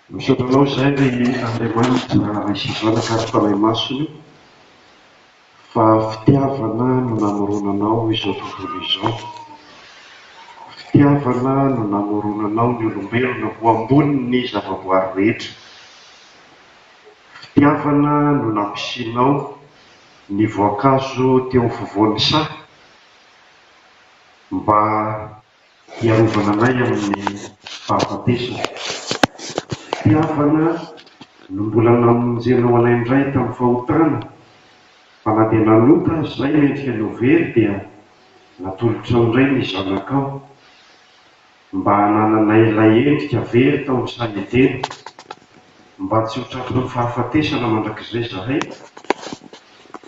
Misaotra Anao izahay ry Andriamanitra Ray sy Zanaka ary Fanahy Masina fa fitiavana no namoronanao izao tontolo izao. Fitiavana no namoronanao ny olombelona ho ambonin'ny zavaboary rehetra. Fitiavana no nampisianao ny voankazo teo afovoan'ny saha mba hiarovana anay amin'ny fahafatesana. Fitiavana no mbola namonjenao anay indray tamin'ny fahotana, fa na dia nanota aza izahay mendrika ny ho very dia natolotrao indray ny Zanakao mba hanananay ilay endrika very tao amin'ny saha Edena, mba tsy ho tratry ny fahafatesana mandrakizay izahay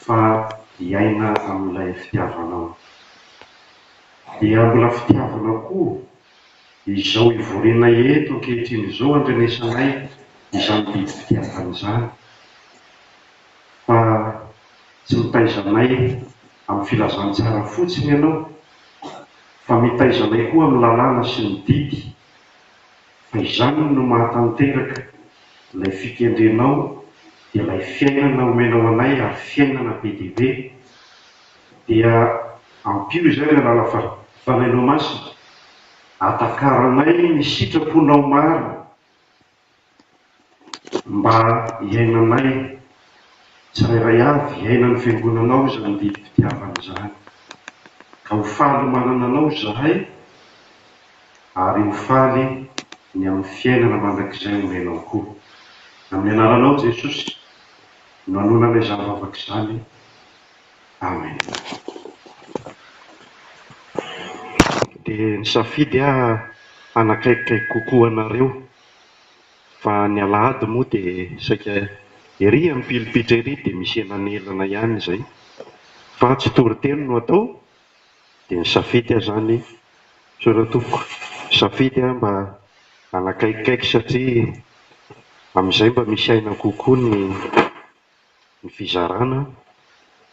fa hiaina amin'ilay fitiavanao. Dia mbola fitiavana koa izao ivorianay eto ankehitriny izao andrenesanay izany didim-pitiavana izany fa tsy mitaiza anay amin'ny filazantsara fotsiny ianao fa mitaiza anay koa amin'ny lalàna sy ny didy fa izany no mahatanteraka ilay fikendrenao dia ilay fiainana omenao anay ary fiainana be dia be dia Ampio izay ry alalan'ny Fanahinao Masina, hatakaranay ny sitraponao marina mba hiainanay tsirairay avy, hiainan'ny Fiangonanao izany didim-pitiavana izany. Ka ho faly manana Anao izahay ary ho faly ny amin'ny fiainana mandrakizay omenao koa. Amin'ny anaranao Jesosy no anonanay izany vavaka izany. Amen. Dia nisafidy aho hanakaikikaiky kokoa anareo fa ny alahady moa dia saika ery amin'ny pilipitra ery dia misy elanelana ihany izay fa tsy toriteny no atao dia nisafidy aho izany, misaotra tompoko, nisafidy aho mba hanakaikikaiky satria amin'izay mba misy aina kokoa ny ny fizarana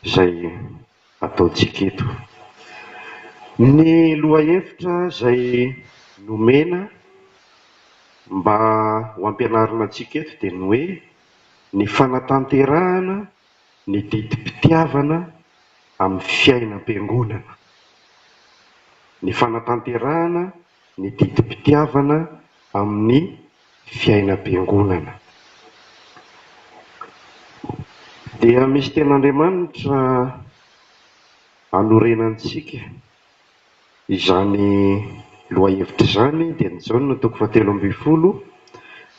izay ataontsika eto. Ny lohahevitra izay nomena mba ho ampianarina antsika eto dia ny hoe ny fanatanterahana ny didim-pitiavana amin'ny fiainam-piangonana. Ny fanatanterahana ny didim-pitiavana amin'ny fiainam-piangonana. Dia misy tenin'Andriamanitra anorenantsika izany lohahevitra izany dia ny Jaona toko fahatelo ambin'ny folo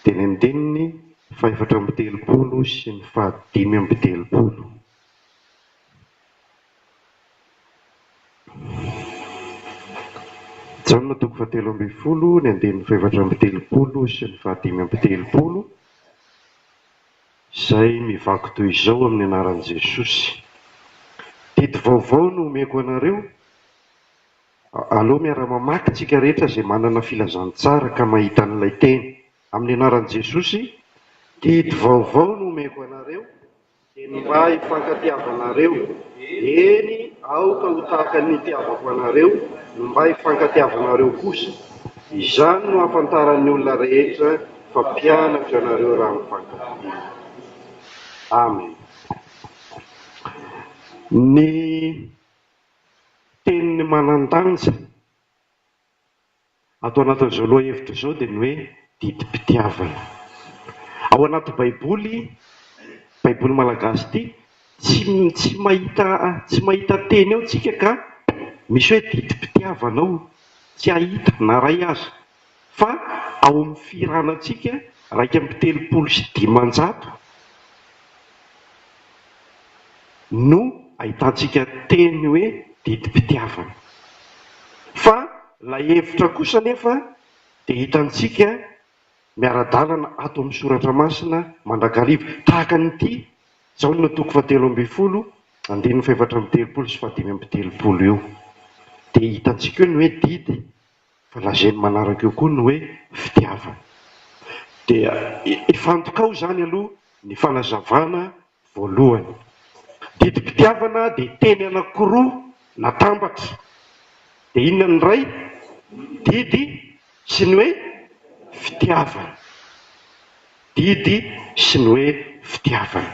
dia ny andininy fahefatra amby telopolo sy ny fahadimy amby telopolo. Jaona toko fahatelo ambin'ny folo, ny andininy fahefatra amby telopolo sy ny fahadimy amby telopolo, izay mivaky toy izao amin'ny anaran'i Jesosy, Didy vaovao no omeko anareo, aleo miara-mamaky tsika rehetra izay manana filazantsara ka mahita an'ilay teny, amin'ny anaran'i Jesosy, Didy vaovao no omeko anareo, Dia ny mba hifankatiavanareo. Eny, aoka ho tahaka ny nitiavako anareo no mba hifankatiavanareo kosa. Izany no hahafantaran'ny olona rehetra fa mpianatro ianareo raha mifankatia. Amen. Ny teniny manan-danja. Ato anatin'izao lohahevitra izao dia ny hoe didim-pitiavana. Ao anaty Baiboly, Baiboly malagasy ity, tsy tsy mahita tsy mahita teny ao tsika ka misy hoe didim-pitiavana ao, tsy hahita na iray aza. Fa ao amin'ny fihiranantsika 531 no ahitantsika teny hoe didim-pitiavana. Fa ilay hevitra kosa anefa dia hitantsika miara-dalana ato amin'ny Soratra Masina mandrakariva, tahaka an'ity Jaona toko fahatelo ambin'ny folo, andininy fahefatra amby telopolo sy fahadimy amby telopolo io. Dia hitantsika eo ny hoe didy, fa lazainy manaraka eo koa ny hoe fitiavana. Dia hifantoka ao izany aloha ny fanazavana voalohany. Didim-pitiavana dia teny anankiroa natambatra. Dia inona ny iray? Didy sy ny hoe? Fitiavana. Didy sy ny hoe fitiavana.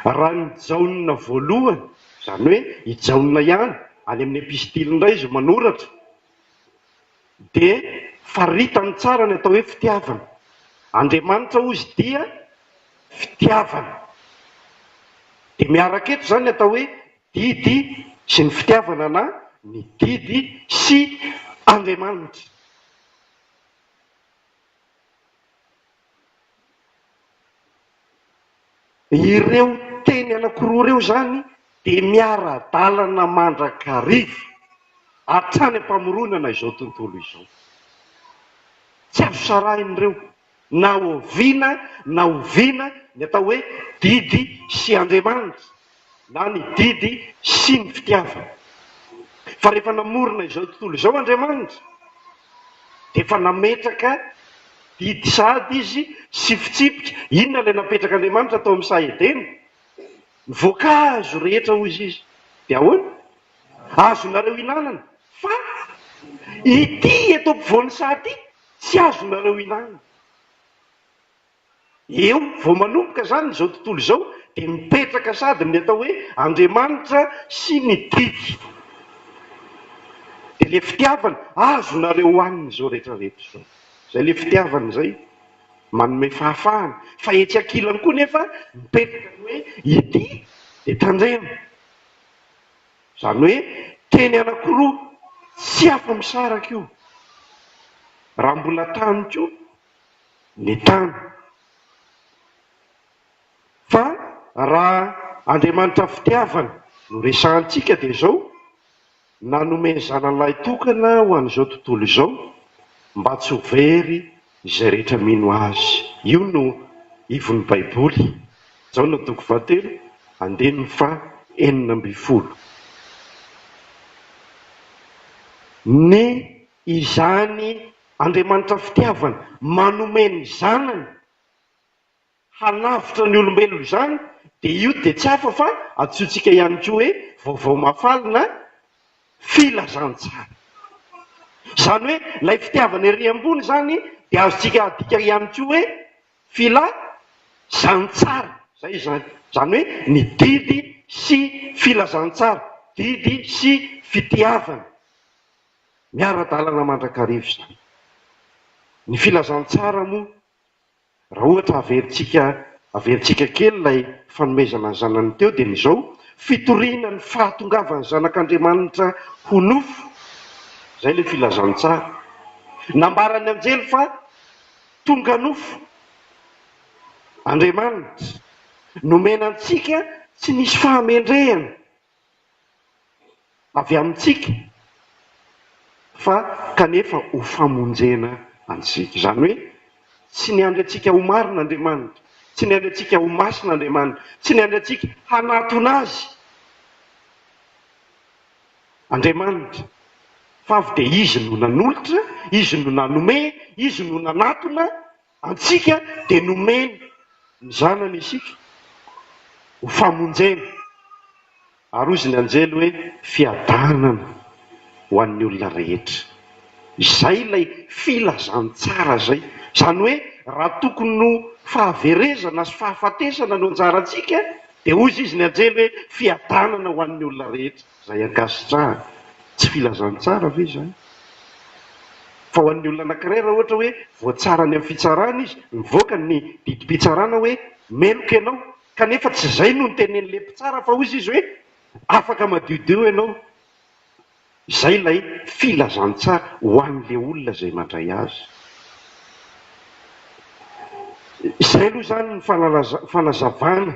Raha ny Jaona voalohany, izany hoe i Jaona ihany, any amin'ny epistily indray izy manoratra, dia faritany tsara ny atao hoe fitiavana. Andriamanitra hozy dia fitiavana. Dia miaraka eto izany ny atao hoe didy sy ny fitiavana na ny didy sy Andriamanitra. Ireo teny anankiroa ireo izany dia miara-dalana mandrakariva hatrany am-pamoronana izao tontolo izao. Tsy azo sarahina ireo na oviana na oviana ny atao hoe didy sy Andriamanitra na ny didy sy ny fitiavana. Fa rehefa namorona izao tontolo izao Andriamanitra dia efa nametraka didy sahady Izy sy fitsipika. Inona ilay napetrak'Andriamanitra tao amin'ny saha Edena? Ny voankazo rehetra hoy Izy dia ahoana? Azonareo hinanana fa ity eto ampovoan'ny saha ity tsy azonareo hinanana. Eo vao manomboka izany izao tontolo izao dia mipetraka sady ny atao hoe Andriamanitra sy ny didy. Dia ilay fitiavana, azonareo hohanina izao rehetra rehetra izao. Izay ilay fitiavana izay, manome fahafahana. Fa etsy ankilany koa nefa mipetraka ny hoe ity dia tandremo. Izany hoe teny anankiroa tsy afa-misaraka io. Raha mbola tany koa ny tany. Fa raha Andriamanitra fitiavana no resahantsika dia izao, nanome ny Zanany lahitokana ho an'izao tontolo izao mba tsy ho very izay rehetra mino Azy. Io no ivon'ny Baiboly. Jaona toko fahatelo, andininy faha 16. Ny izany Andriamanitra fitiavana manome ny zanany hanavotra ny olombelona izany dia io dia tsy hafa fa antsointsika ihany koa hoe vaovao mahafaly na filazantsara. Izany hoe ilay fitiavana ery ambony izany dia azontsika adika ihany koa hoe filazantsara. Izay izany. Izany hoe ny didy sy filazantsara, didy sy fitiavana. Miara-dalana mandrakariva izany. Ny filazantsara moa, raha ohatra averintsika averintsika kely ilay fanomezana ny zanany teo dia ny izao, fitoriana ny fahatongavan'ny zanak'Andriamanitra ho nofo, izay ilay filazantsara. Nambaran'ny anjely fa tonga nofo Andriamanitra, nomena antsika tsy nisy fahamendrehana. avy amintsika fa kanefa ho famonjena antsika. Izany hoe tsy niandry antsika ho marina Andriamanitra, tsy niandry antsika ho masina Andriamanitra, tsy niandry antsika hanatona Azy Andriamanitra fa avy dia Izy no nanolotra, Izy no nanome, Izy no nanatona antsika dia nomeny ny Zanany isika ho famonjena. Ary hozy ny anjely hoe, Fiadanana ho an'ny olona rehetra. Izay ilay filazantsara izay. Izany hoe raha tokony ho fahaverezana sy fahafatesana no anjarantsika, dia hozy izy ny anjely hoe, Fiadanana ho an'ny olona rehetra. Izay ankasitrahana. Tsy filazantsara ve izany? Fa ho an'ny olona anankiray raha ohatra hoe voatsara any amin'ny fitsarana izy, mivoaka ny didim-pitsarana hoe meloka ianao, Kanefa tsy izay no notenenin'ilay mpitsara fa hoy izy hoe, afaka madiodio ianao. Izay ilay filazantsara ho an'ilay olona izay mandray azy. Izay aloha izany ny fanazavana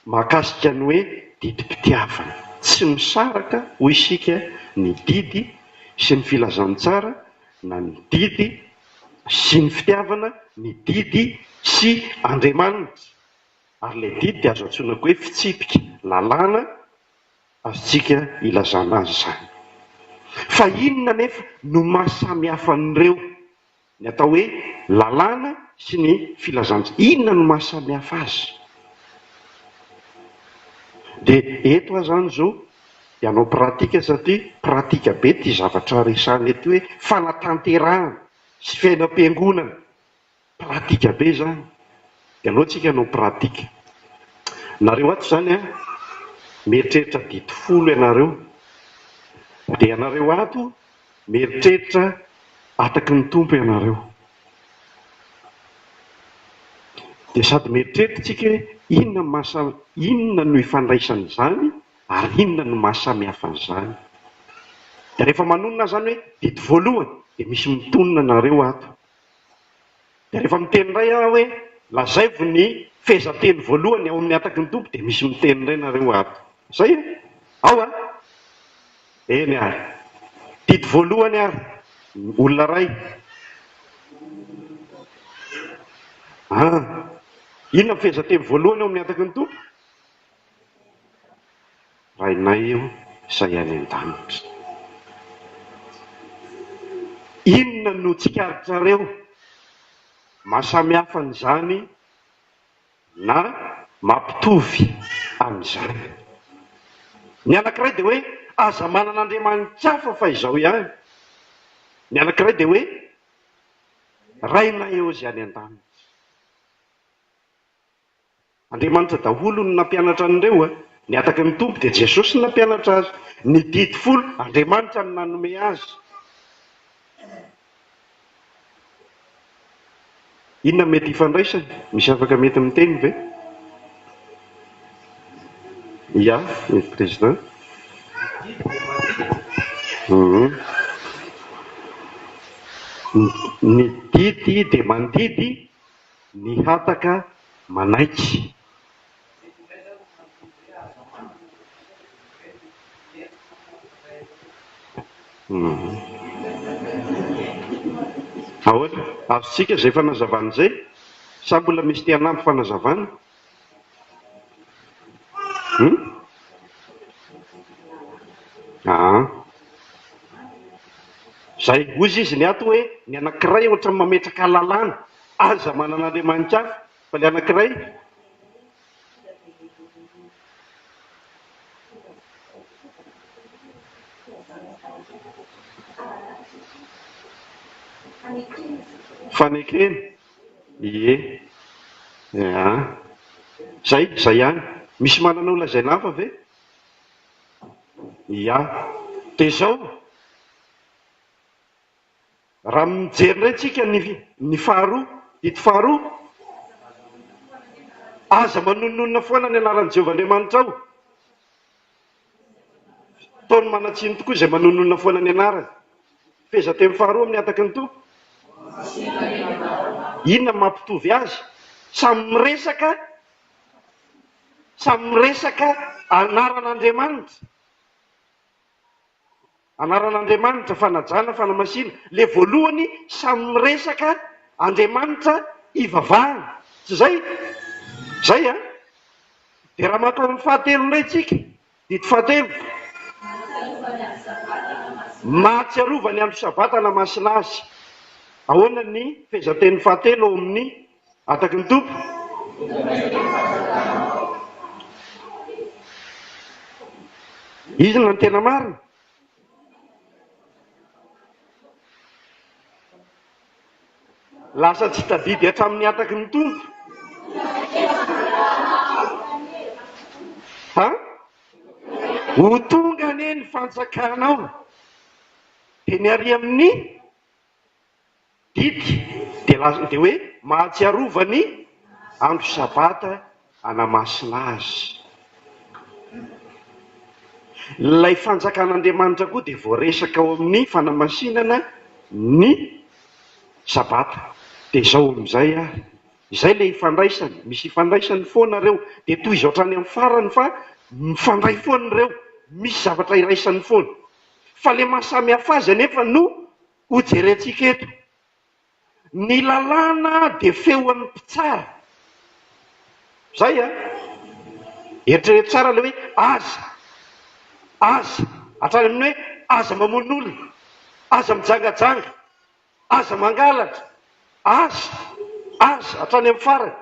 mahakasika ny hoe didim-pitiavana. Tsy misaraka hoy isika ny didy sy ny filazantsara na ny didy sy ny fitiavana, ny didy sy Andriamanitra. Ary ilay didy dia azo antsoina koa hoe fitsipika, lalàna, azontsika ilazana azy izany. Fa inona anefa no maha samy hafa an'ireo, ny atao hoe lalàna sy ny filazantsara? Inona no maha samy hafa azy? Dia eto aho izany izao dia hanao pratika satria pratika be ity zavatra resahina ity hoe fanatanterahana. sy fiainam-piangonana. Pratika be izany. Dia aleo tsika hanao pratika. Nareo ato izany an, mieritreritra didy folo ianareo. Dia ianareo ato mieritreritra hataky ny Tompo ianareo. Dia sady mieritreritra tsika hoe inona no maha inona no ifandraisan'izany ary inona no maha samy hafa an'izany. Dia rehefa manonona aho izany hoe didy voalohany dia misy mitonona nareo ato. Dia rehefa miteny indray aho hoe lazaivo ny fehezanteny voalohany ao amin'ny hataky ny Tompo dia misy miteny indray nareo ato. Zay e! Ao a! Eny ary. Didy voalohany ary, olona iray. Ah! Inona ny fehezanteny voalohany ao amin'ny hataky ny Tompo? Rainay o izay any an-danitra. Inona no tsikaritrareo mahasamihafa an'izany na mampitovy an'izany? Ny anankiray dia hoe aza manana andriamani-kafa fa izao ihany. Ny anankiray dia hoe Rainay o izay any an-danitra. Andriamanitra daholo no nampianatra an'ireo a! Ny hataky ny Tompo dia Jesosy no nampianatra azy. Ny didy folo, Andriamanitra no nanome azy. Inona no mety hifandraisany? Misy afaka mety miteny ve? Ya, ny président. Ny didy dia mandidy Ny hataka manaiky. Ahoana? Azontsika izay fanazavana izay? Sa mbola misy te hanampy fanazavana? Hum? Aa. Izay. Hoy izy ny ato hoe ny anankiray ohatran'ny mametraka lalàna. Aza manana andriamani-kafa fa ilay anankiray. Fanekena. Ie. Aa. Zay, zay ihany. Misy manana ho lazaina hafa ve? Ia. Dia izao. Raha mijery indray tsika ny ny faharoa, didy faharoa, Aza manononona foana ny anaran'i Jehovah Andriamanitrao. Taony manan-tsiny tokoa izay manononona foana ny anarany. Fehezanteny faharoa amin'ny hataky ny Tompo. Inona no mampitovy azy? Samy miresaka, samy miresaka anaran'Andriamanitra. Anaran'Andriamanitra, fanajana, fanamasina. Le voalohany samy miresaka Andriamanitra ivavahana. Tsy zay? Zay an! Dia raha maka amin'ny fahatelo indray tsika, didy fahatelo. Mahatsiarova ny andro sabata hanamasina azy. Ahoana ny fehezanteny fahatelo ao amin'ny Hataky ny Tompo? Inona no tena marina? Lasa tsy tadidy hatramin'ny hataky ny Tompo. Ha? Ho tonga anie ny fanjakanao. Dia ny ary amin'ny Didy dia laza dia hoe mahatsiarova ny andro sabata hanamasina azy. Ilay fanjakan'Andriamanitra koa dia voaresaka ao amin'ny fanamasinana ny sabata. Dia izao amin'izay ary, izay ilay ifandraisany, misy ifandraisany foana ireo, dia tohizo hatrany amin'ny farany fa mifandray foana ireo, misy zavatra iraisany foana. Fa ilay maha samy hafa azy anefa no Ho jerentsika eto. Ny lalàna dia feon'ny mpitsara. Zay a! Eritrereto tsara ilay hoe aza, aza, hatrany amin'ny hoe aza mamono olona, aza mijangajanga, aza mangalatra, aza, aza, hatrany amin'ny farany.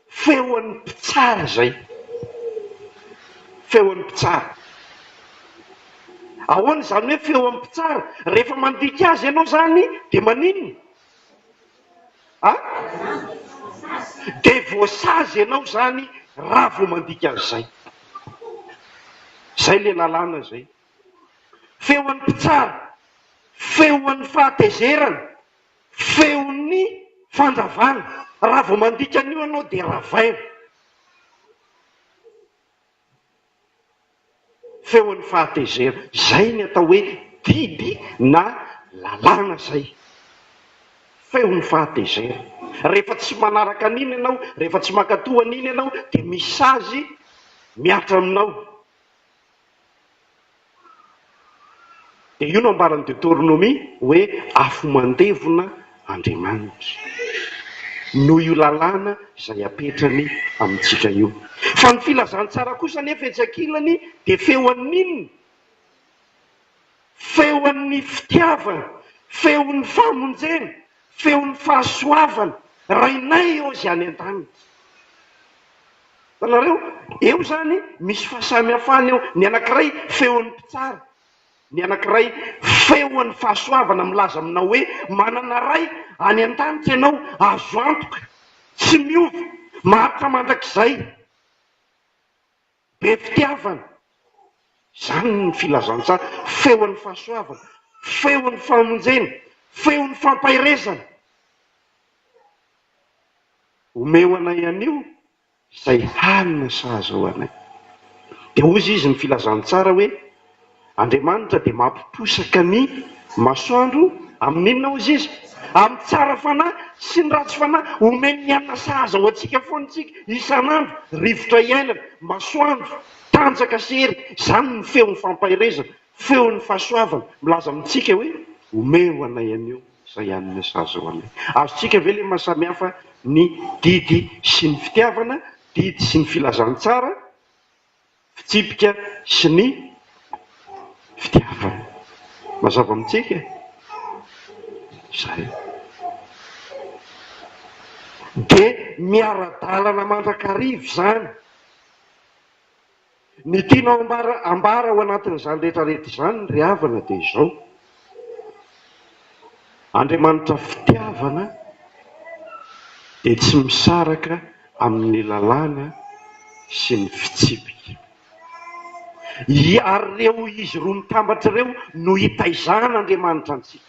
Feon'ny mpitsara izay. Feon'ny mpitsara. Ahoana izany hoe feon'ny mpitsara? Rehefa mandika azy ianao izany dia maninona? voasazy ianao izany raha vao mandika an'izay. Izay ilay lalàna izay. Feon'ny mpitsara, feon'ny fahatezerana, feon'ny fandravana. Raha vao mandika an'io ianao dia ravaina. Feon'ny fahatezerana. Izay ny atao hoe didy na lalàna izay. Feon'ny fahatezerana. Rehefa tsy manaraka an'iny ianao, rehefa tsy mankatò an'iny ianao dia misy sazy mihatra aminao. Dia io no ambaran'ny Deoteronomia hoe afo mandevona Andriamanitra. Noho io lalàna izay apetrany amintsika io. Fa ny filazantsara kosa anefa etsy ankilany dia feon'ny inona? Feon'ny fitiavana, feon'ny famonjena, feon'ny fahasoavana. Rainay ô izay any an-danitra. Hitanareo? Eo izany misy fahasamihafana eo. Ny anankiray feon'ny mpitsara, ny anankiray feon'ny fahasoavana milaza aminao hoe manana Ray any an-danitra ianao, azo antoka, tsy miova, maharitra mandrakizay, be fitiavana. Izany ny filazantsara, feon'ny fahasoavana, feon'ny famonjena, feon'ny fampaherezana. Omeo anay anio izay hanina sahaza ho anay. Dia hozy izy ny filazantsara hoe, Andriamanitra dia mampiposaka ny masoandro amin'inona hozy izy? Amin'ny tsara fanahy sy ny ratsy fanahy. Omeny ny hanina sahaza ho antsika foana isika isan'andro, rivotra iainana, masoandro, tanjaka sy hery. Izany no feon'ny fampaherezana, feon'ny fahasoavana milaza amintsika hoe, Omeo anay anio. Izay hanome sazy ho anay. Azontsika ve ilay mahasamihafa ny didy sy ny fitiavana, didy sy ny filazantsara, fitsipika sy ny fitiavana? Mazava amintsika izay. Dia miara-dalana mandrakariva izany. Ny tianao ambara ambara ao anatin'izany rehetra rehetra izany ry havana dia izao, Andriamanitra fitiavana dia tsy misaraka amin'ny lalàna sy ny fitsipika. Ary ireo izy roa mitambatra ireo no itaizan'Andriamanitra antsika.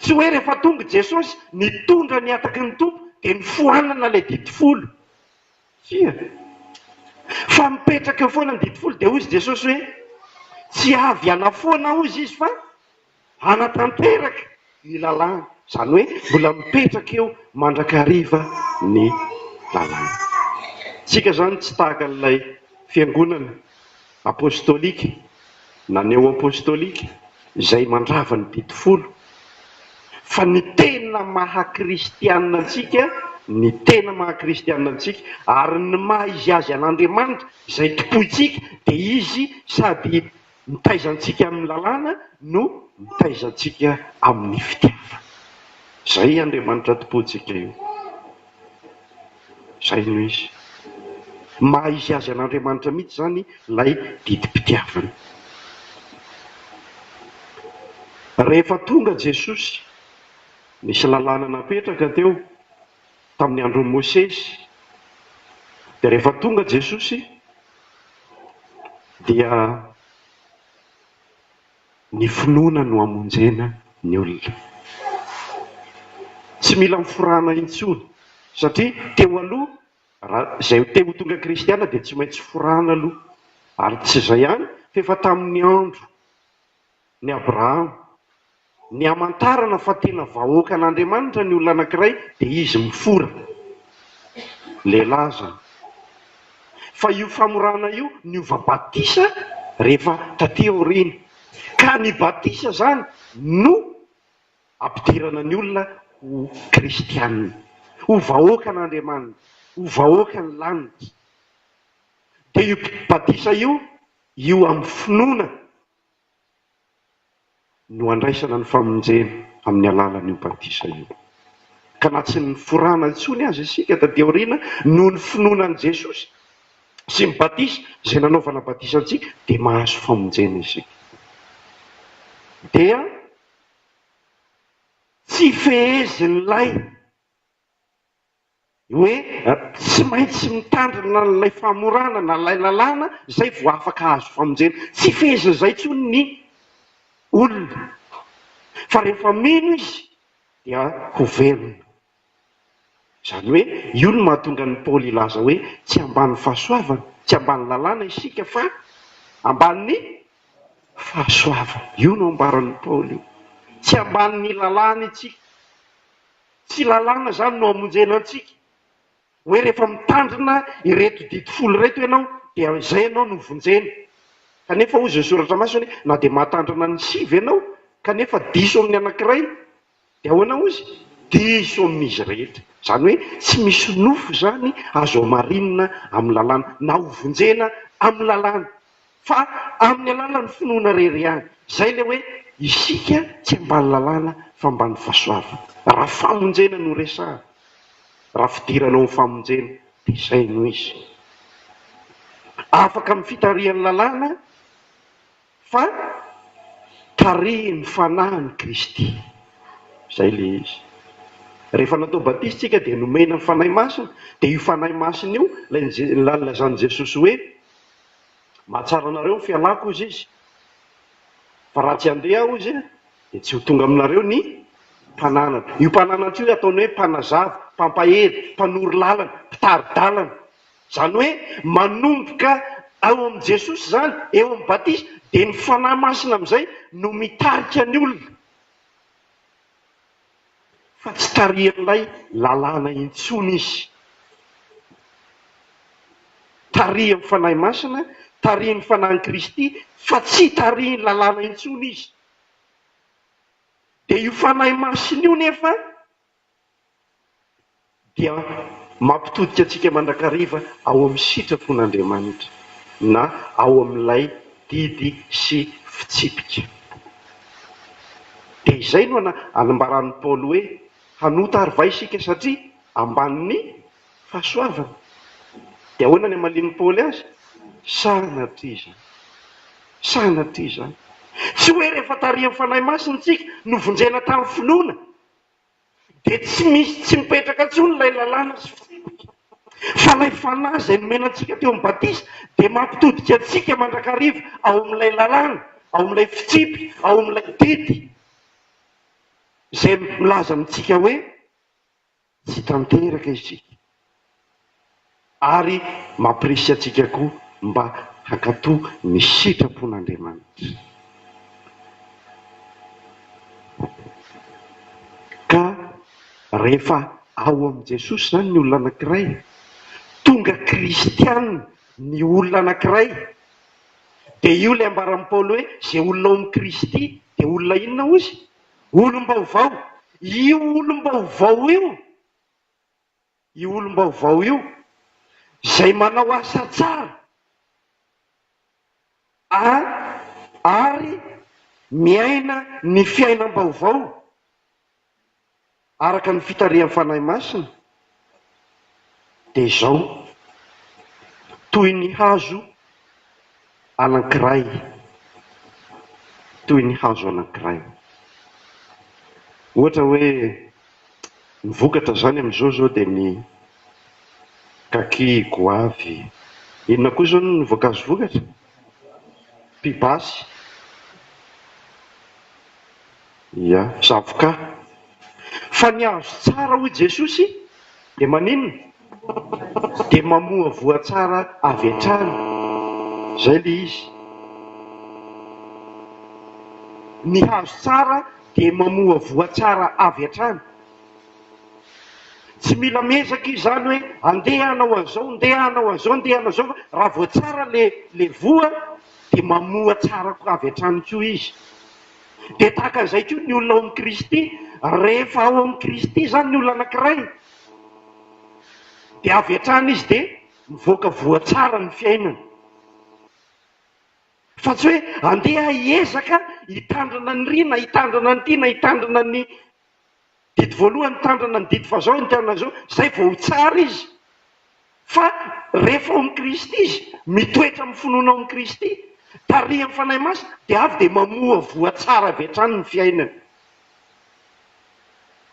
Tsy hoe rehefa tonga i Jesosy nitondra ny hataky ny Tompo dia nofoanana ilay didy folo. Tsia. Fa mipetraka eo foana ny didy folo dia hozy Jesosy hoe, tsy avy hanafoana hozy izy fa hanatanteraka ny lalàna. Izany hoe mbola mipetraka eo mandrakariva ny lalàna. Tsika izany tsy tahaka an'ilay fiangonana apostolika na neo-apostolika izay mandrava ny didy folo fa ny tena maha kristianina antsika, ny tena maha kristianina antsika ary ny maha izy azy an'Andriamanitra izay tompointsika dia izy sady mitaiza antsika amin'ny lalàna no mitaiza antsika amin'ny fitiavana. Izay Andriamanitra tompointsika io. Izay no izy. Maha izy azy an'Andriamanitra mihitsy izany ilay didim-pitiavana. Rehefa tonga Jesosy, nisy lalàna napetraka teo tamin'ny andron'i Mosesy. Dia rehefa tonga Jesosy dia Ny finoana no hamonjena ny olona. Tsy mila miforana intsony satria teo aloha raha izay te ho tonga kristiana dia tsy maintsy forana aloha. Ary tsy izay ihany fa efa tamin'ny andro ny Abrahama. Ny hamantarana fa tena vahoakan'Andriamanitra ny olona anankiray dia izy mifora. Lehilahy izany. Fa io famorana io niova batisa rehefa taty aoriana. Ka ny batisa izany no ampidirana ny olona ho kristianina, ho vahoakan'Andriamanitra, ho vahoakan'ny lanitra. Dia io batisa io, io amin'ny finoana. no andraisana ny famonjena amin'ny alalan'io batisa io. Ka na tsy niforana intsony aza isika taty aoriana noho ny finoana an'i Jesosy sy ny batisa izay nanaovana batisa antsika dia mahazo famonjena isika. Dia tsy fehezin'ilay. Hoe tsy maintsy mitandrina an'ilay famorana na ilay lalàna izay vao afaka hahazo famonjena. Tsy fehezin'izay intsony ny olona fa rehefa mino izy dia ho velona. Izany hoe io no mahatonga an'i Paoly hilaza hoe tsy ambany fahasoavana, tsy ambany lalàna isika fa ambanin'ny fahasoavana. Io no ambaran'i Paoly io. Tsy ambanin'ny lalàna isika. Tsy lalàna izany no hamonjena antsika. Hoe rehefa mitandrina ireto didy folo ireto ianao dia izay ianao no vonjena. Kanefa hozy ny soratra masina hoe na dia mahatandrina ny sivy ianao kanefa diso amin'ny anankiray dia ahoana hozy? Diso amin'izy rehetra. Izany hoe tsy misy nofo izany azo hamarinina amin'ny lalàna na ho vonjena amin'ny lalàna. Fa amin'ny alalan'ny finoana irery ihany. Izay ilay hoe isika tsy ambany lalàna fa ambany fahasoavana. Raha famonjena no resahana, raha fidirana ao amin'ny famonjena dia izay no izy. Afaka amin'ny fitarihan'ny lalàna fa tarihin'ny Fanahin'i Kristy. Izay ilay izy. Rehefa natao batisa isika dia nomena ny Fanahy Masina, dia io Fanahy Masina io ilay nilazan'i Jesosy hoe Mahatsara anareo ny fialako hozy izy, fa raha tsy handeha aho hozy dia tsy ho tonga aminareo ny mpananatra. Io mpananatra io ataony hoe mpanazava, mpampahery, mpanoro lalana, mpitari-dalana. Izany hoe manomboka ao amin'i Jesosy izany, eo amin'ny batisa, dia ny Fanahy Masina amin'izay no mitarika ny olona. Fa tsy tarihan'ilay lalàna intsony izy. Tarihan'ny Fanahy Masina, tarihin'ny Fanahin'i Kristy, fa tsy tarihin'ny lalàna intsony izy. Dia io Fanahy Masina io nefa dia mampitodika antsika mandrakariva ao amin'ny sitrapon'Andriamanitra na ao amin'ilay didy sy fitsipika. Dia izay no anambaran'i Paoly hoe, Hanota ary va isika satria ambanin'ny fahasoavana? Dia ahoana ny hamalian'i Paoly azy? Sanatria izany! Sanatria izany! Tsy hoe rehefa tarihan'ny Fanahy Masina isika, novonjena tamin'ny finoana, Dia tsy misy tsy mipetraka intsony ilay lalàna sy fitsipika. Fa ilay Fanahy izay nomena antsika teo amin'ny batisa dia mampitodika antsika mandrakariva ao amin'ilay lalàna, ao amin'ilay fitsipika, ao amin'ilay didy izay milaza amintsika hoe tsy tanteraka isika. Ary mampirisika antsika koa mba hankatò ny sitrapon'Andriamanitra. Ka rehefa ao amin'i Jesosy izany ny olona anankiray, tonga kristiana ny olona anankiray, dia io ilay ambaran'i Paoly hoe izay olona ao amin'i Kristy dia olona inona hozy? Olom-baovao. Io olom-baovao io Io olom-baovao io, izay manao asa tsara a ary miaina ny fiainam-baovao araka ny fitarihan'ny Fanahy Masina, dia izao, toy ny hazo anankiray, toy ny hazo anankiray. Ohatra hoe Ny vokatra izany amin'izao izao dia ny kaki, goavy. Inona koa izao ny voankazo vokatra? Pibasy. Ia, zavoka. Fa ny hazo tsara hoy Jesosy dia maninona? Dia mamoa voa tsara avy hatrany. Izay ilay izy. Ny hazo tsara dia mamoa voa tsara avy hatrany. Tsy mila miezaka izy izany hoe andeha hanao an'izao, ndeha hanao an'izao, ndeha hanao izao fa raha vao tsara le le voa dia mamoa tsara avy hatrany koa izy. Dia tahaka an'izay koa ny olona ao amin'i Kristy, rehefa ao amin'i Kristy izany ny olona anankiray dia avy hatrany izy dia mivoaka voa tsara ny fiainany. Fa tsy hoe andeha hiezaka hitandrina ny ry na hitandrina ny ty na hitandrina ny didy voalohany, hitandrina ny didy fahazao, hitandrina an'izao, izay vao ho tsara izy. Fa rehefa ao amin'i Kristy izy, mitoetra amin'ny finoana ao amin'i Kristy, tarihan'ny Fanahy Masina, dia avy dia mamoa voa tsara avy hatrany ny fiainany.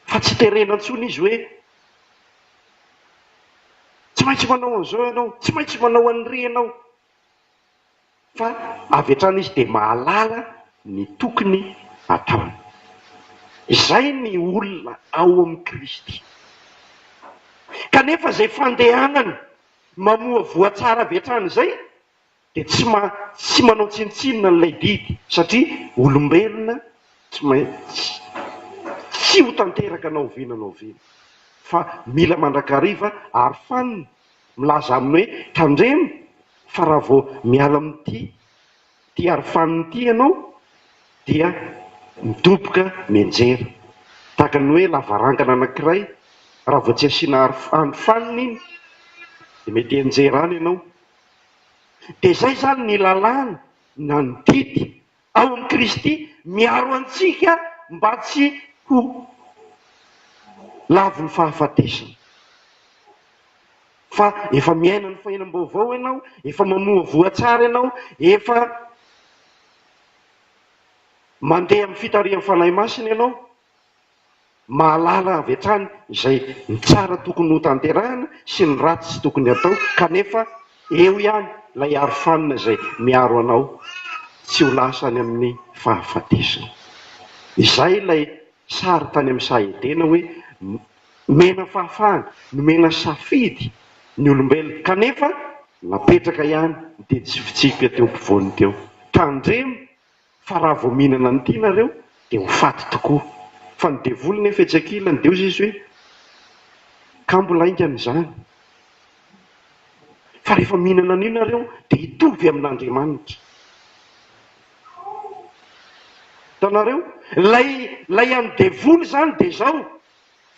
Fa tsy terena intsony izy hoe. Tsy maintsy manao an'izao ianao, tsy maintsy manao an'iry ianao. Fa avy hatrany izy dia mahalala ny tokony hataony. Izay ny olona ao amin'i Kristy. Kanefa izay fandehanany mamoa voa tsara avy hatrany izay dia tsy ma tsy manao tsinontsinona an'ilay didy satria olombelona tsy maintsy tsy ho tanteraka na oviana na oviana fa mila mandrakariva arofanina milaza aminy hoe tandremo fa raha vao miala amin'ity ity arofanina ity ianao dia midoboka mianjera tahaka ny hoe lavarangana anankiray raha vao tsy asiana arofanina iny dia mety hianjera any ianao. Dia izay izany ny lalàna na ny didy ao amin'i Kristy miaro antsika mba tsy ho lavon'ny fahafatesana. Fa efa miaina ny fainam-baovao ianao, efa mamoa voa tsara ianao, efa mandeha amin'ny fitarihan'ny Fanahy Masina ianao. Mahalala avy hatrany izay ny tsara tokony hotanterahina sy ny ratsy tsy tokony hatao kanefa eo ihany ilay arofanina izay miaro anao tsy ho lasa any amin'ny fahafatesana. Izay ilay sary tany amin'ny saha Edena hoe nomena fahafahana, nomena safidy ny olombelona kanefa napetraka ihany ny didy sy fitsipika teo ampovoany teo. Tandremo Fa raha vao mihinana an'ity nareo dia ho faty tokoa. Fa ny devoly nefa etsy ankilany dia hozy izy hoe, ka mbola haingana izany. Fa rehefa mihinana an'io nareo dia hitovy amin'Andriamanitra. Hitanareo? Ilay, ilay an'ny devoly izany dia izao,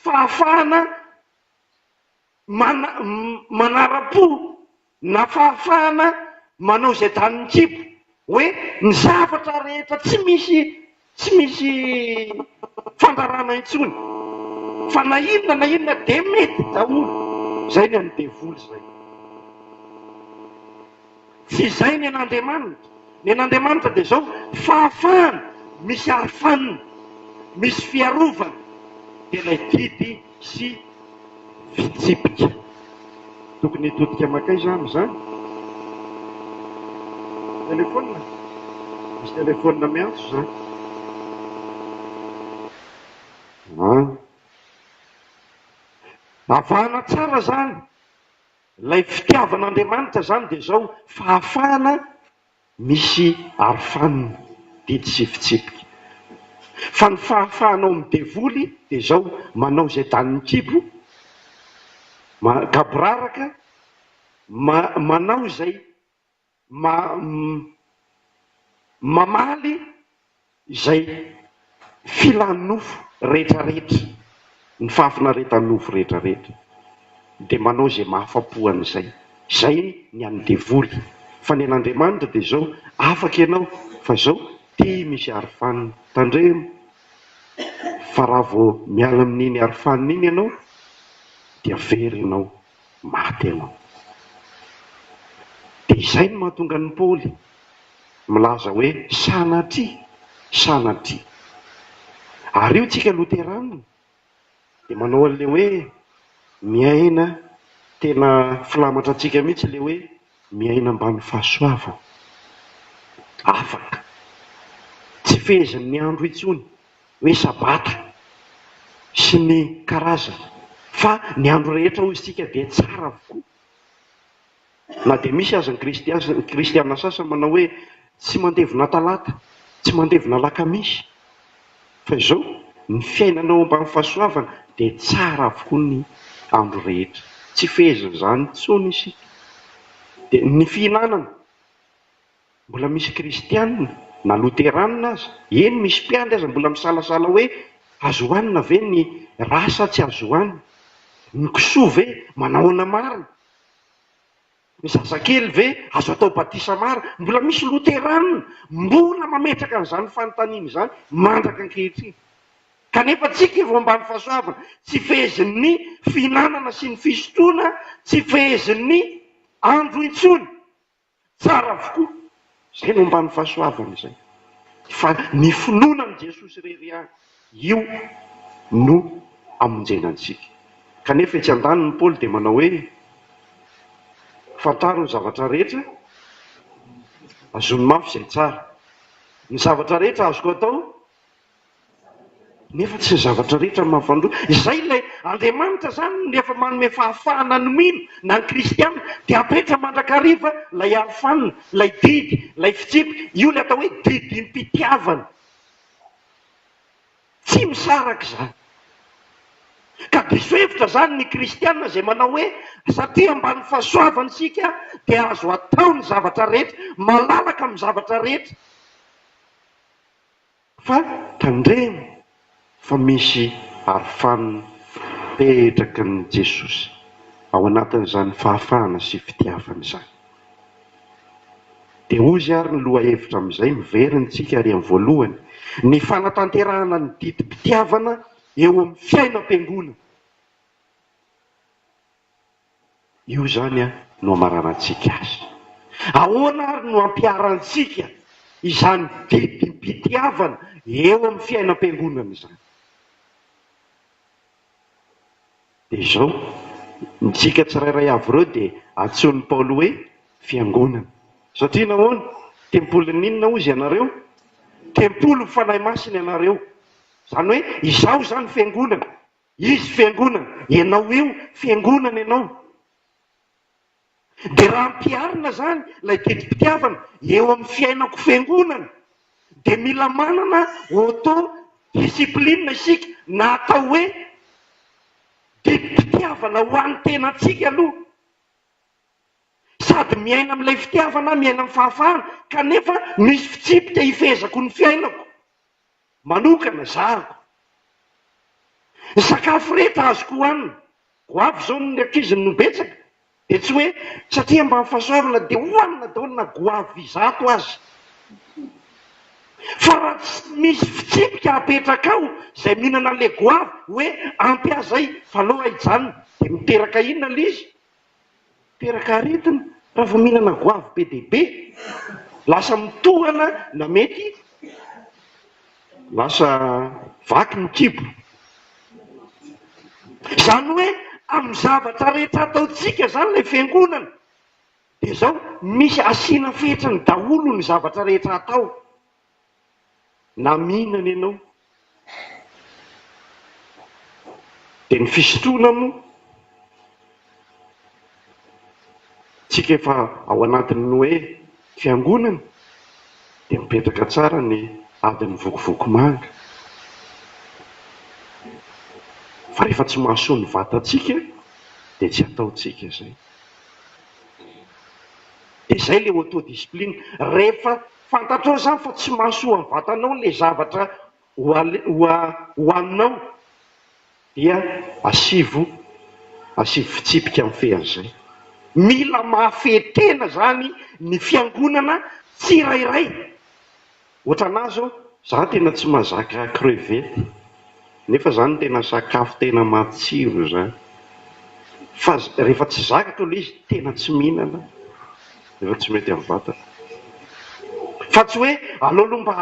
fahafahana Mana, manara-po na fahafahana manao izay danin'ny kibo, hoe ny zavatra rehetra tsy misy tsy misy fandrarana intsony fa na inona na inona dia mety daholo, izay ny an'ny devoly izay. Tsy izay ny an'Andriamanitra, ny an'Andriamanitra dia izao, fahafahana misy arofanina, misy fiarovana, dia ilay didy sy fitsipika. Tokony hitodika mankaiza aho amin'izany? Telefaonina? Misy telefaonina miantso izany. An. Avahana tsara izany. Ilay fitiavan'Andriamanitra izany dia izao, fahafahana Misy arofanina, didy sy fitsipika. Fa ny fahafahanao amin'ny devoly dia izao, manao izay danin'ny kibo, gaboraraka, manao izay mamaly Izay filan'ny nofo rehetrarehetra, ny fahafinaretan'ny nofo rehetrarehetra, dia manao izay mahafa-po an'izay. Izay ny an'ny devoly. Fa ny an'Andriamanitra dia izao, afaka ianao, fa izao, ity misy arofanina. Tandremo fa raha vao miala amin'iny arofanina iny ianao, dia very ianao, maty ianao. Dia izay no mahatonga an'i Paoly milaza hoe sanatria, sanatria. Ary io tsika loterana dia manao an'ilay hoe miaina, tena filamatra antsika mihitsy ilay hoe miaina ambany fahasoavana. Afaka. Tsy fehezin'ny andro intsony hoe sabata sy ny karazany fa ny andro rehetra hoy isika dia tsara avokoa. Na dia misy aza ny kristiana sasany manao hoe tsy mandevina talata, tsy mandevina alakamisy, fa izao, ny fiainanao ambany fahasoavana dia tsara avokoa ny andro rehetra. Tsy fehezin'izany intsony isika. Dia ny fihinanana, mbola misy kristiana, na loterana aza, eny misy mpiandry aza mbola misalasala hoe azo hohanina ve ny rà sa tsy azo hohanina? Ny kisoa ve manahoana marina? Ny zazakely ve azo atao batisa marina? Mbola misy loterana mbola mametraka an'izany fanontaniana izany mandraka ankehitriny. Kanefa tsika efa ambany fahasoavana, tsy fehezin'ny fihinanana sy ny fisotroana, tsy fehezin'ny andro intsony. Tsara avokoa izay no ambany fahasoavana izay. Fa ny finoana an'i Jesosy irery ihany, io no amonjena antsika. Kanefa etsy andaniny Paoly dia manao hoe. Fantaro ny zavatra rehetra, azony mafy izay tsara. Ny zavatra rehetra azoko atao, nefa tsy ny zavatra rehetra no mampandroso. Izay ilay Andriamanitra izany no efa manome fahafahana ny mino na ny kristiana dia apetra mandrakariva ilay arofanina, ilay didy, ilay fitsipika. Io ilay atao hoe didim-pitiavana. Tsy misaraka izany. Ka diso hevitra izany ny kristiana izay manao hoe satria ambany fahasoavana isika dia azo atao ny zavatra rehetra, malalaka amin'ny zavatra rehetra. Fa tandremo fa misy arofanina apetraky ny Jesosy ao anatin'izany fahafahana sy fitiavana izany. Dia hozy ary ny lohahevitra amin'izay, miverina isika ary amin'ny voalohany, ny fanatanterahana ny didim-pitiavana eo amin'ny fiainam-piangonana. Io izany no amaranantsika azy. Ahoana ary no ampiharantsika izany didim-pitiavana eo amin'ny fiainam-piangonana izany? Dia izao, isika tsirairay avy ireo dia antsoin'i Paoly hoe fiangonana. Satria nahoana? Tempolin'ny inona hozy ianareo? Tempolin'ny Fanahy Masina ianareo. Izany hoe izaho izany fiangonana, izy fiangonana, ianao io fiangonana ianao. Dia raha ampiharina izany ilay didim-pitiavana eo amin'ny fiainako fiangonana dia mila manana auto discipline isika na atao hoe didim-pitiavana ho an'ny tenantsika aloha. Sady miaina amin'ilay fitiavana aho, miaina amin'ny fahafahana kanefa misy fitsipika ifehezako ny fiainako manokana, zahako. Ny sakafo rehetra azoko hohanina Goavy izao ny ankizy no betsaka dia tsy hoe satria ambany fahasoavana dia hohanina daholo na goavy izato aza. Fa raha tsy misy fitsipika apetrakao izay mihinana an'ilay goavy hoe ampy ahy izay fa aleo aho hijanona dia miteraka inona ilay izy? Miteraka aretina raha vao mihinana goavy be dia be. Lasa mitohana na mety lasa vaky ny kibo. Izany hoe amin'ny zavatra rehetra ataontsika izany ilay fiangonana dia izao, misy asiana fetrany daholo ny zavatra rehetra atao. Na mihinana ianao dia ny fisotroana moa tsika efa ao anatin'ny hoe fiangonana dia mipetraka tsara ny adin'ny vokovoko manga fa rehefa tsy mahasoa ny vatantsika dia tsy ataontsika izay. Dia izay ilay auto-discipline. Rehefa fantatrao izany fa tsy mahasoa ny vatanao ilay zavatra hohaninao dia asivo asivo fitsipika mifehy an'izay. Mila mahafehy tena izany ny fiangonana tsirairay. Ohatranà zao, za tena tsy mahazaka crevette, nefa zany tena sakafo tena matsiro zany, fa rehefa tsy zakako ilay izy tena tsy mihinana aho, rehefa tsy mety amin'ny vatana. Fa tsy hoe aleo aloha mba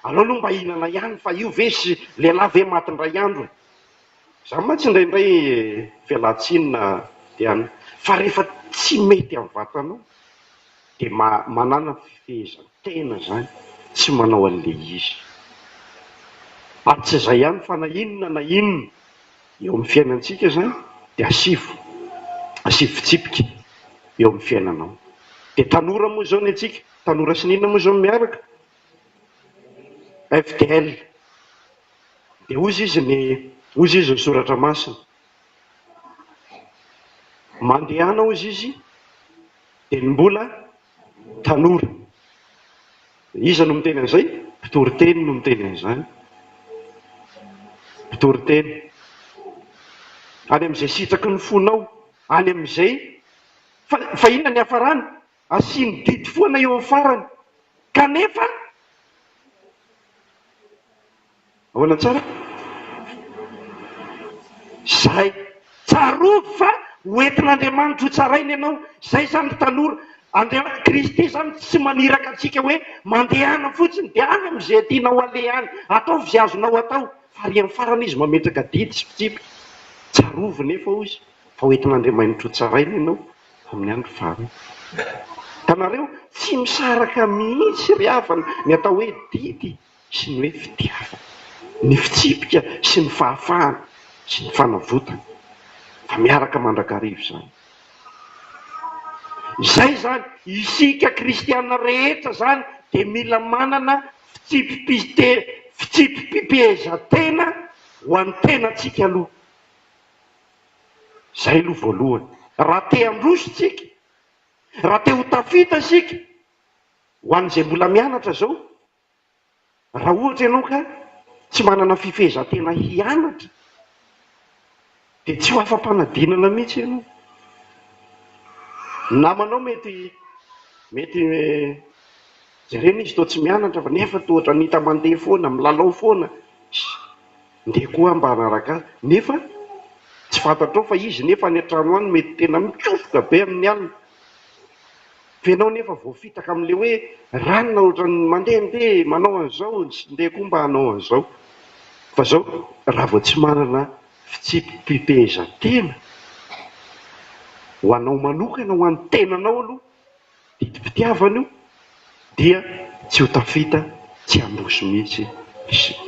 aleo aloha mba hihinana ihany fa io ve sy lehilahy ve maty indray andro e. Za mantsy indraindray fialan-tsiny na dia an, fa rehefa tsy mety amin'ny vatanao dia manana fifehezan-tena izany tsy manao an'ilay izy. Ary tsy izay ihany fa na inona na inona eo amin'ny fiainantsika izany dia asivo, asivo fitsipika eo amin'ny fiainanao. Dia tanora moa izao ny antsika, tanora sy ny inona moa izao no miaraka? FDL. Dia hozy izy ny, hozy izy ny soratra masina. Mandehana hozy izy dia ny mbola tanora. Iza no miteny an'izay? Mpitoriteny no miteny an'izany. Mpitoriteny. Any amin'izay sitraky ny fonao, any amin'izay fa fa inona ny hiafarany? Asiany didy foana eo amin'ny farany. Kanefa Ahoana tsara? Zay. Tsarovy fa ho entin'Andriamanitra ho tsaraina ianao. Zay izany ry tanora. Andria, Kristy izany tsy maniraka antsika hoe mandehana fotsiny dia any amin'izay tianao aleha any. Ataovy izay azonao atao. Fa ary amin'ny farany Izy mametraka didy sy fitsipika. Tsarovy nefa hoy Izy fa ho entin'Andriamanitra ho tsaraina ianao. Amin'ny andro farany. Hitanareo, tsy misaraka mihitsy ry havana ny atao hoe didy sy ny hoe fitiavana, ny fitsipika sy ny fahafahana sy ny fanavotana, fa miaraka mandrakariva izany. Izay izany, isika kristiana rehetra izany dia mila manana fitsipi-pite, fitsipi-pipehezan-tena ho an'ny tenantsika aloha. Izay aloha voalohany. Raha te handroso isika, raha te ho tafita isika, ho an'izay mbola mianatra izao, raha ohatra ianao ka tsy manana fifehezan-tena hianatra, dia tsy ho afa-panadinana mihitsy ianao. Ny namanao mety mety jerena izy toa tsy mianatra fa nefa toa ohatran'ny hita mandeha foana, milalao foana. Ndeha koa mba hanaraka azy nefa tsy fantatrao fa izy nefa any an-trano any mety tena mikofoka be amin'ny alina. Fa ianao nefa voafitaka amin'ilay hoe ranona ohatran'ny mandehandeha manao an'izao ndeha koa mba hanao an'izao. Fa izao raha vao tsy manana fitsipi-pipehezan-tena ho anao manokana, ho an'ny tenanao aloha, Didim-pitiavana io dia tsy ho tafita tsy handroso mihitsy isika.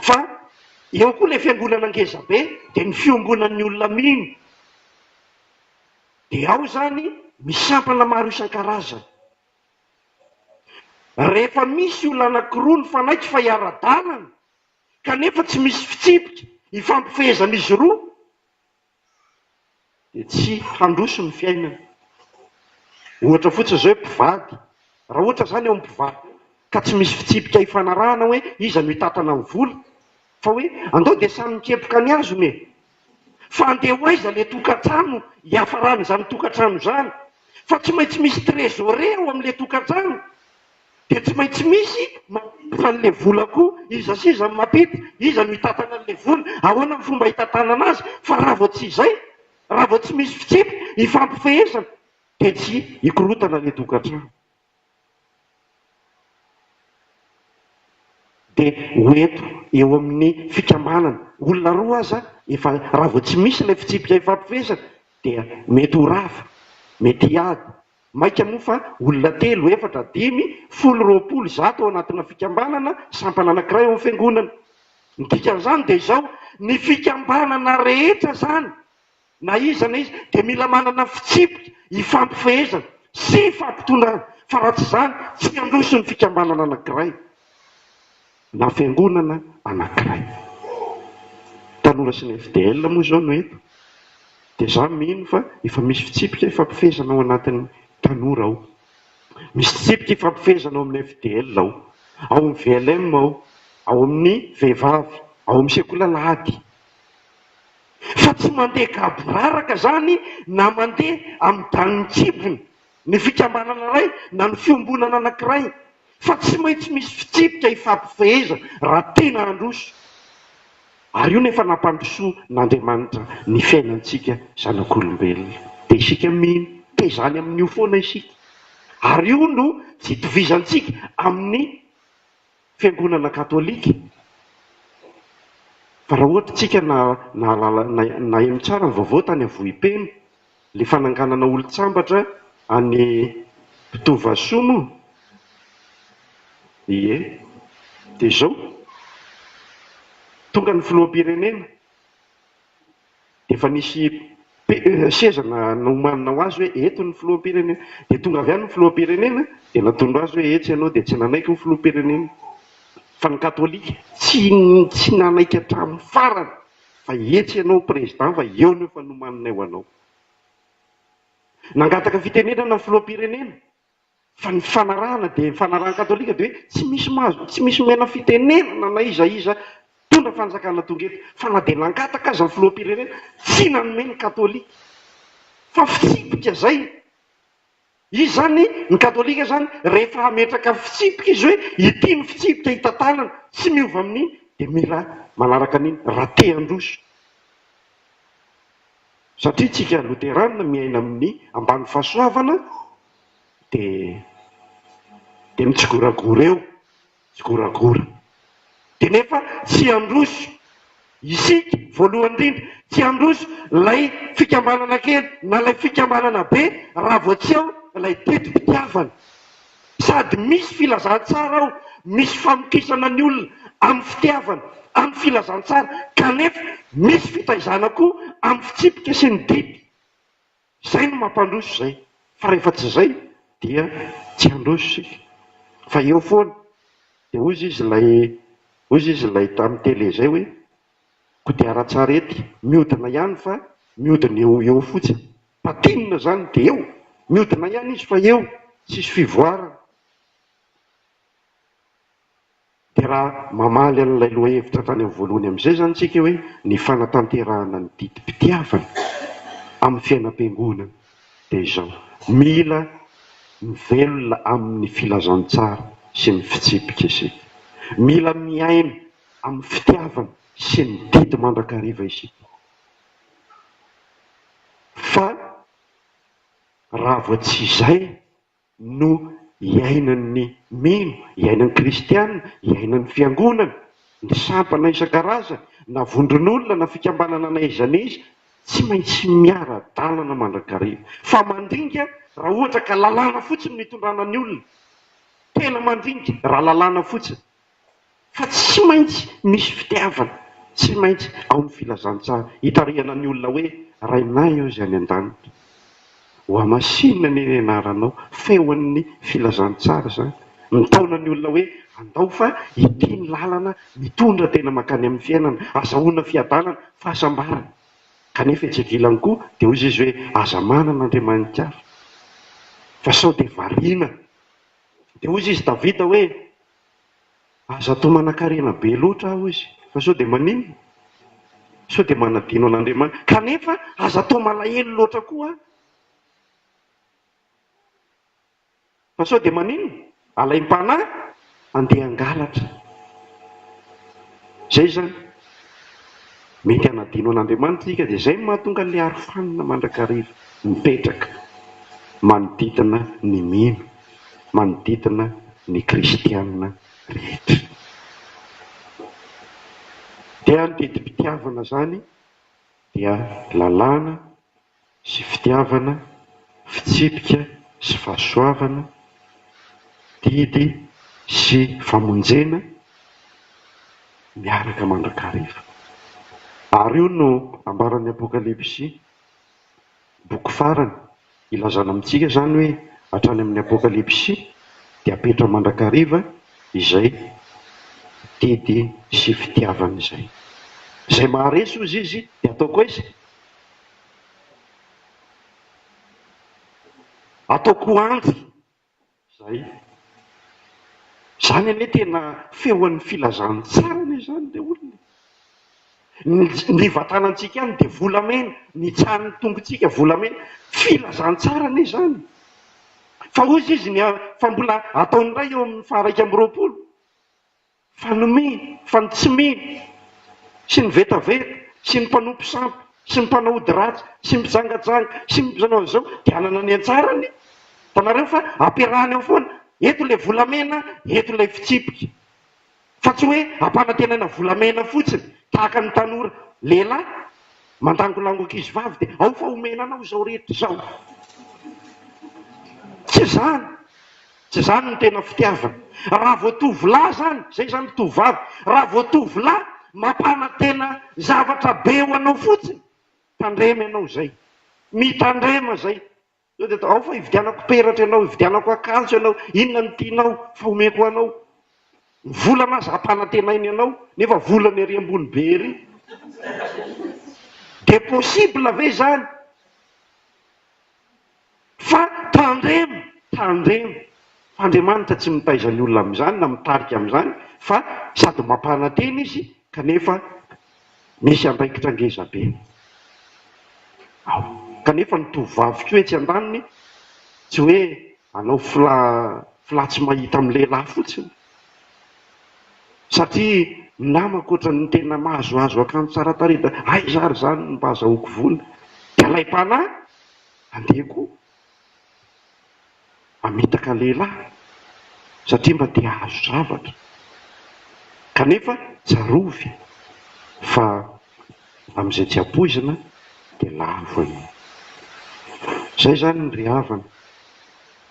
Fa eo koa ilay fiangonana ngeza be dia ny fiombonan'ny olona mino. Dia ao izany misy sampana maro isan-karazany. Rehefa misy olona anankiroa nifanaiky fa hiara-dalana kanefa tsy misy fitsipika ifampifehezan'izy roa dia tsy handroso ny fiainana. Ohatra fotsiny izao hoe mpivady, raha ohatra izany eo amin'ny mpivady eo ka tsy misy fitsipika ifanarahana hoe iza no hitantana ny vola fa hoe andao dia samy mikepoka ny azony e! Fa andeha ho aiza ilay tokantrano hiafaran'izany tokantrano izany? Fa tsy maintsy misy trésorier ao amin'ilay tokantrano Dia tsy maintsy misy mampiditra an'ilay vola koa, iza sy iza no mampiditra, iza no hitantana an'ilay vola, ahoana ny fomba hitantanana azy, fa raha vao tsy izay, raha vao tsy misy fitsipika hifampifehezana dia tsy hikorontana ilay tokantrano. Dia ho eto eo amin'ny fikambanana, olona roa aza efa raha vao tsy misy ilay fitsipika hifampifehezana dia mety ho rava, mety hiady, Mainka moa fa olona telo, efatra, dimy, folo, 20, 100 ao anatina fikambanana, sampana anankiray ao amin'ny fiangonana. Ny dikan'izany dia izao, ny fikambanana rehetra izany, na iza na iza, dia mila manana fitsipika ifampifehezana sy ifampitondrana, fa raha tsy izany, tsy handroso ny fikambanana anankiray na fiangonana anankiray. Tanora sy ny FDL moa izao no eto. Dia za mino fa efa misy fitsipika ifampifehezana ao anatin'ny tanora ao. Misy fitsipika ifampifehezana ao amin'ny FDL ao, ao amin'ny VLM ao, ao amin'ny vehivavy, ao amin'ny sekoly alahady. Fa tsy mandeha gaboraraka zany na mandeha amin'ny danin'ny kibony ny fikambanana iray na ny fiombonana anankiray fa tsy maintsy misy fitsipika ifampifehezana raha tena handroso. Ary io no efa nampandrosoan'Andriamanitra ny fiainantsika zanak'olombelona. Dia isika mino, tezany amin'io foana isika. Ary io no tsy itovizantsika amin'ny fiangonana katolika. Fa raha ohatra isika nahalala, naheno tsara ny vaovao tany Vohipeno, ilay fananganana olon-tsambatra any Mpitovasoa moa? Ie. Dia izao, tonga ny filoham-pirenena, dia efa nisy seza nomanina ho azy hoe eto ny filoham-pirenena. Dia tonga avy any ny filoham-pirenena, dia natondro azy hoe etsy ianao, dia tsy nanaiky ny filoham-pirenena. Fa ny katolika tsy tsy nanaiky hatramin'ny farany fa etsy ianao président fa eo no efa nomaninay ho anao. Nangataka fitenenana ny filoham-pirenena fa ny fanarahana dia ny fanarahana katolika dia hoe tsy misy mahazo tsy misy omena fitenenana na iza iza mpitondra fanjakana tonga eto fa na dia nangataka aza ny filoham-pirenena tsy nanome ny katolika fa fitsipika izay. Izy izany, ny katolika izany, rehefa hametraka fitsipika izy hoe ity ny fitsipika hitantanana, tsy miova amin'iny, dia mila manaraka an'iny raha te handroso. Satria tsika loterana miaina amin'ny ambany fahasoavana dia dia mitsigoragora eo, tsigoragora. Dia nefa tsy handroso. Isika, voalohany indrindra, tsy handroso ilay fikambanana kely na ilay fikambanana be raha vao tsy ao ilay didim-pitiavana. Sady misy filazantsara ao, misy famokisana ny olona amin'ny fitiavana, amin'ny filazantsara, kanefa misy fitaizana koa amin'ny fitsipika sy ny didy. Izay no mampandroso izay, fa rehefa tsy izay dia tsy handroso isika fa eo foana. Dia hozy izy ilay hozy izy ilay tamin'ny télé izay hoe kodiaran-tsarety mihodina ihany fa mihodina eo eo fotsiny. Patinina izany dia eo, mihodina ihany izy fa eo, tsisy fivoarana. Dia raha mamaly an'ilay lohahevitra tany amin'ny voalohany amin'izay izany isika hoe ny fanatanterahana ny didim-pitiavana amin'ny fiainam-piangonana dia izao, mila mivelona amin'ny filazantsara sy ny fitsipika isika. Mila miaina amin'ny fitiavana sy ny didy mandrakariva isika. Fa raha vao tsy izay no iainan'ny mino, iainan'ny kristiana, iainan'ny fiangonana, ny sampana isan-karazany, na vondron'olona na fikambanana na iza na iza, tsy maintsy miara-dalana mandrakariva. Fa mandringa raha ohatra ka lalàna fotsiny no itondrana ny olona. Tena mandringa raha lalàna fotsiny. Fa tsy maintsy misy fitiavana, tsy maintsy ao ny filazantsara hitarihana ny olona hoe Rainay eo izay any an-danitra. Hohamasinina anie ny anaranao. Feon'ny filazantsara izany. Mitaona ny olona hoe andao fa ity ny lalana mitondra tena mankany amin'ny fiainana, azahoana fiadanana, fahasambarana. Kanefa etsy ankilany koa dia hoy izy hoe aza manana andriamani-kafa fa sao dia variana. Dia hoy izy Davida hoe Aza atao manankarena be loatra aho hozy fa sao dia maninona? Sao dia manadino an'Andriamanitra. Kanefa aza atao malahelo loatra koa aho fa sao dia maninona? Alaim-panahy andeha hangalatra. Izay izany. Mety hanadino an'Andriamanitra isika dia izay no mahatonga an'ilay arofanina mandrakariva mipetraka manodidina ny mino, manodidina ny kristiana rehetra. Dia ny didim-pitiavana izany dia lalàna sy fitiavana, fitsipika sy fahasoavana, didy sy famonjena miaraka mandrakariva. Ary io no ambaran'ny Apokalypsy, boky farany, ilazana amintsika izany hoe hatrany amin'ny Apokalypsy dia apetra mandrakariva izay didy sy fitiavana izay. Izay maharesy hozy izy dia ataoko aiza? Ataoko andry izay. Izany anie tena feon'ny filazantsara anie izany ilay olona e. Ny ny vatanantsika ihany dia volamena, ny tsahan'ny tongotsika volamena. Filazantsara anie izany. Fa hoy izy ny fa mbola ataony indray eo amin'ny faha 21. Fa ny mino, fa ny tsy mino, sy ny vetaveta, sy ny mpanompo sampy, sy ny mpanao ody ratsy, sy ny mpijangajanga, sy ny mpanao an'izao, dia hanana ny anjarany. Hitanareo fa ampiarahany ao foana, eto ilay volamena, eto ilay fitsipika. Fa tsy hoe ampanantenaina volamena fotsiny, tahaka ny tanora lehilahy mandangolango ankizivavy dia ao fa omena anao izao rehetra izao. Tsy izany. Tsy izany no tena fitiavana. Raha vao tovolahy izany, izay izany tovovavy, raha vao tovolahy mampanantena zavatra be ho anao fotsiny, tandremo ianao izay. Mitandrema izay. Sao dia atao, ao fa hividianako peratra ianao, hividianako akanjo ianao, inona no tianao fa omeko anao. Ny volana aza ampanantenainy anao, nefa volana ery ambony be ery. Dia possible ve izany? Fa tandremo, tandremo, fa Andriamanitra tsy mitaiza ny olona amin'izany na mitarika amin'izany fa sady mampanantena Izy kanefa misy andraikitra ngeza be ao. Kanefa ny tovovavy koa etsy andaniny tsy hoe hanao fila fila tsy mahita amin'ny lehilahy fotsiny satria ny namako ohatran'ny tena mahazoazo akanjo tsara tarehy da aiza ary izany no mba azahoako vola dia alaim-panahy Andeha koa hamitaka lehilahy satria mba te hahazo zavatra. Kanefa tsarovy. Fa amin'izay tsy ampoizina dia lavo ianao. Izay izany ry havana.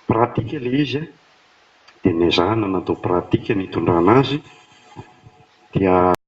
Pratique ilay izy dia nezahana natao pratique nitondrana azy dia.